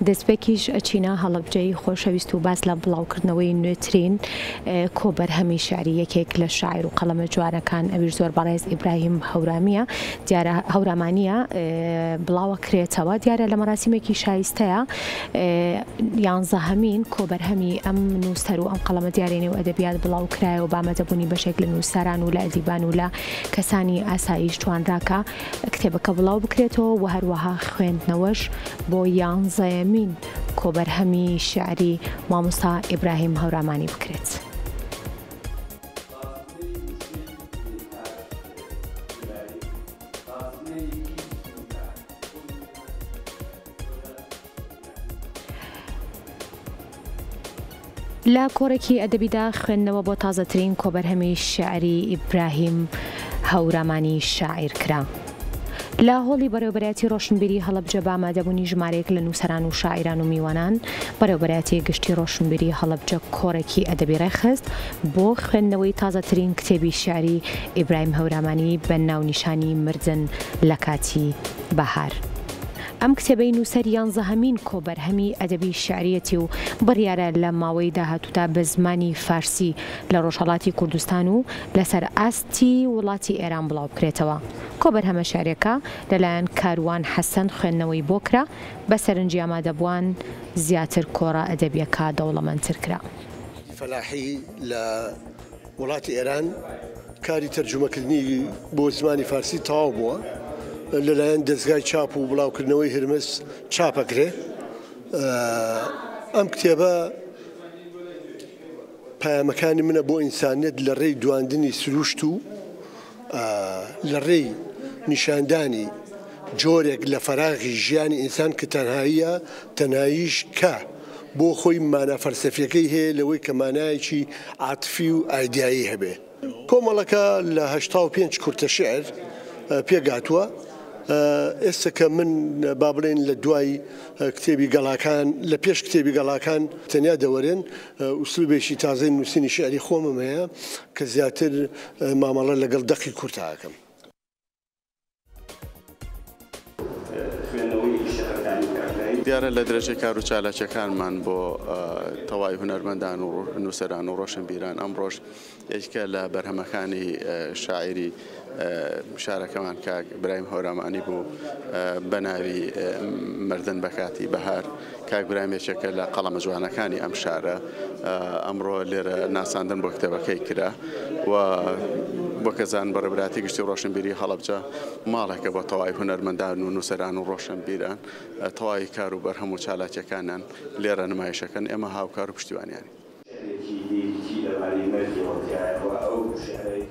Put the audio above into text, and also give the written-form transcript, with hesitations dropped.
دەستپێکیش ئەچینە هەڵەبجەی خۆشەویست و باس لە بڵاوکردنەوەی نوێترین کۆبەرهەمی شیعری یەکێک لە شاعیر و قەڵەمە جوانەکان ئەویش زۆر بەڕێز ئیبراهیم هەورامییە دیارە هەورامانییە بڵاوەکرێتەوە دیارە لە مەراسیمێکی شایستەیە یانزەهەمین کۆبەرهەمی ئەم نووسەر و ئەم قەڵەمە دیارەی نێو ئەدەبیات بڵاو کرایەوە بە ئامادەبوونی بەشێک لە نووسەران و لە ئەدیبان و لە کەسانی ئاساییش توانرا کە کتێبەکە بڵاو بکرێتەوە و هەروەها خوێندنەوەش بۆ یانزەیەمین کۆبەرهەمی شیعری مامۆستا ئیبراهیم هەورامانی بکرێت. لە کۆڕێکی ئەدەبیدا خوێندنەوە بۆ تازەترین کۆبەرهەمی شیعری ئیبراهیم هەورامانی شاعیر کرا. لە هۆڵی بەڕێوەبەرایەتی ڕۆشنبیری هەڵەبجە بە ئامادەبوونی ژمارەیەک لە نووسەران و شاعیران و میوانان، بەڕێوەبەرایەتی گشتی ڕۆشنبیری هەڵەبجە کۆڕێکی ئەدەبی ڕێکخست بۆ خوێندنەوەی تازەترین کتێبی شیعری ئیبراهیم هەورامانی بە ناونیشانی مردن لە کاتی بەهار. ئەم کتێبەی نووسەر یانزەهەمین کۆبەرهەمی ئەدەبی شیعرییەتی و بڕیارە لە ماوەی داهاتوودا بە زمانی فارسی لە ڕۆژهەڵاتی کوردستان و لەسەر ئاستی وڵاتی ئێران بڵاوبکرێتەوە. کۆبەرهەمە شیعرییەکە لەلایەن کاروان حەسەن خوێندنەوەی بۆ کرا، بە سەرنجی ئامادەبووان زیاتر کۆڕە ئەدەبییەکە دەوڵەمەندتر کرا. فەلاحی لە وڵاتی ئێران کاری تەرجومەکردنی بۆ زمانی فارسی تەواو بووە، لەلایەن دەزگای چاپ و بڵاوکردنەوەی هرمس چاپەکرێ. ئەم کتێبە پەیامەکانی منە بۆ ئینسانیەت لە ڕێی دواندنی سروشت و لە ڕێی نیشاندانی جۆرێک لە فەراغی ژیانی ئینسان کە تەنهاییە، تەنهاییش کە بۆ خۆی مانا فەلسەفیەکەی هەیە لەوەی کە مانایەکی عاتفی و ئایدیایی هەبێ. کۆمەڵەکە لە 85 کورتە شیعر پێکهاتووە. ئێستا کە من با بڵێین لە دوای کتێبی گەڵاکان، لە پێش کتێبی گەڵاکان تەنیا دەوەرێن، ئوسلوبێکی تازەی نووسینی شیعری خۆمم هەیە کە زیاتر مامەڵە لەگەڵ دەقی کورتە ئەکەم. دیارە لە درێژەی کار و چالاکیەکانمان بۆ تەوای هونەرمەندان و نووسەران و ڕۆشنبیران ئەمڕۆش یەکێکە لە بەرهەمەکانی شاعیری شارەکەمان کاک برایم هەورامانی بوو بە ناوی مردن بە کاتی بەهار کاک برایم یەکێکە لە قەڵەمە جوانەکانی ئەم شارە ئەمڕۆ لێرە ناساندن بۆ کتێبەکەی کرا و بۆ کەزان بەڕێبراتی گشتی ڕۆشنبیری هەڵەبجە ماڵێکە بۆ تەواوی هونەرمەندان و نووسەران و ڕۆشنبیران تەواوی کار و بەرهەم و چالاکیەکانیان لێرە نمایشەکەن ئێمە هاوکار و پشتیوانیانین. شیعرێکی لیریکی لەبارەی مەرگەوە تیایە و ئەو شیعرەی.